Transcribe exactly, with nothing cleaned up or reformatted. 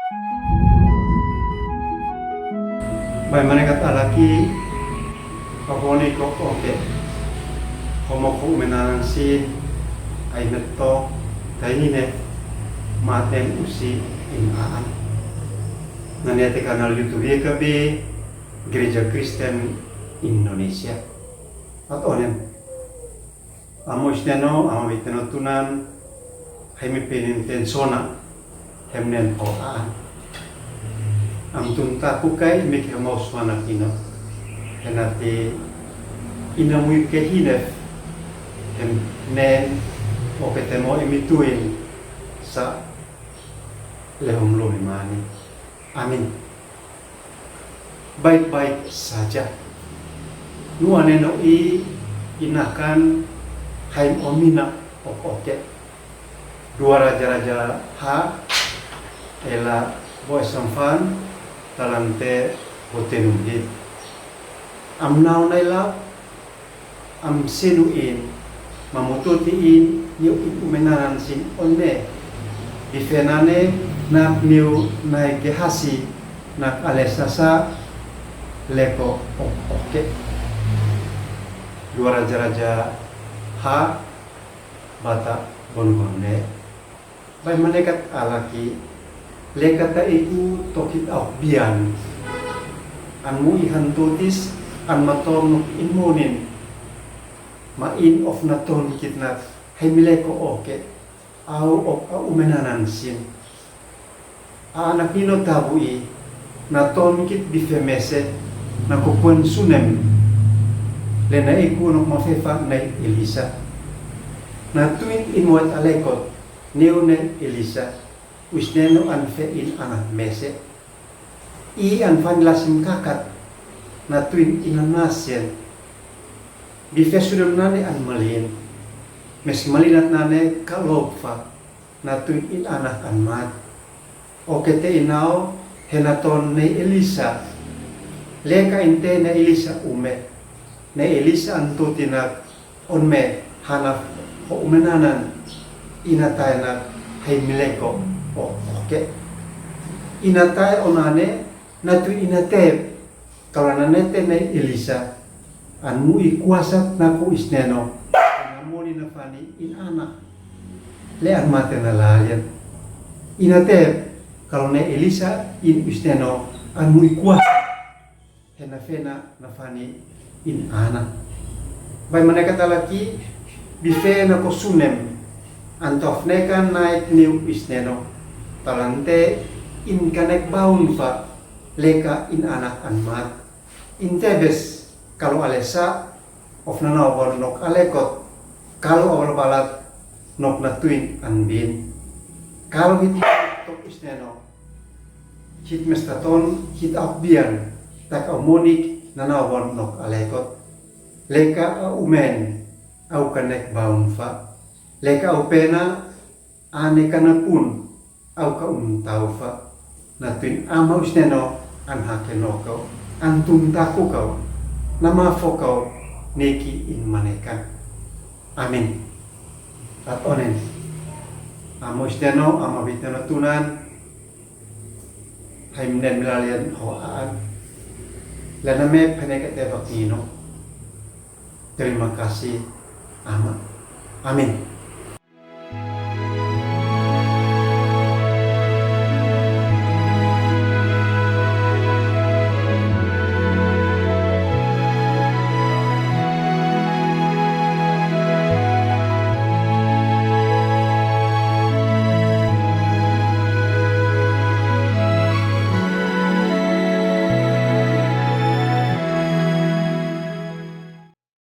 Bai manekat alaki, paboni ko oke. Homo ko umenanan sin, ai meto, tainine, maten usi in aan. Nane te kanal YouTube YKB, Gereja Kristen Indonesia. At onen. Amo isneno, amo miteno tunan, hai mi penin ten sona, hem nen ko aan. Am tun ta ku kai mi ke mau sona kino. Hena te ina mui ke hinef, hem nen, o ke te mo imi tuin, sa lehom lumi mani. Amin. Baik-baik saja. Nu aneno i inakan haim omina ok oke. Dua Raja-raja ha ela bo esamfan talante bo tenum hit. Am nau nai la am senu in, mamututi in, niu in umenanan sin one. Bife nane, nak niu nai ke hasi, nak ale sasa, leko o-, oke. Dua Raja-raja ha, bata bon bon ne. Bai manekat alaki, lekata iku tokit au bian. An mu i han totis, an matom nuk in monin. Ma in of na ton kit na, hai mi leko oke. Au ok au umenanan sin. A anak nino tabu i, na ton kit bife mese, na ko kuen sunem. Le na iku nok mafefa na Elisa. Na tuin in muat alekot. Neu ne Elisa, usneno an fe in ana mese. I an fan lasim kakat, na tuin in ana sien. Bife sudem nane an malin. Mes malinat nane ka lop fa, na tuin in ana an mat. Oke te inao, hena ton ne Elisa. Leka inte ne Elisa ume. Ne Elisa an tutinak, on me hana ho umenanan, ina tae na hai mi leko o-, oke. Ina tae onane, na tuin ina tep, kalo nane te ne Elisa, an mu i kuasat na ko isneno, na moni na fani in ana, le an mate na lalian. Ina tep, kalo ne Elisa in isneno, an mu i kuasat. Hena fena na fani in ana. Bai manekat alaki, bife na ko sunem, an tof nekan naik niu isneno, talante in kanek baun fa, leka in ana an mat. In tebes, kalo alesa, of nana obon nok alekot, kalo awal balat, nok na tuin an bin. Kalo hiti tok isneno, hit mestaton, hit au bian, tak au monik, nana obon nok alekot. Leka au umen, au kanek baun fa. Leka au pena, ane kana pun, au ka un tau fa. Na tuin ama usneno, an hake no kau, an tun taku kau, na mafo kau, neki in manekan. Amin. At onen. Amo isneno, ama biteno tunan, Hai mnen milalian ho aan. Lana me peneke te bak nino. Terima kasih, Ama. Amin.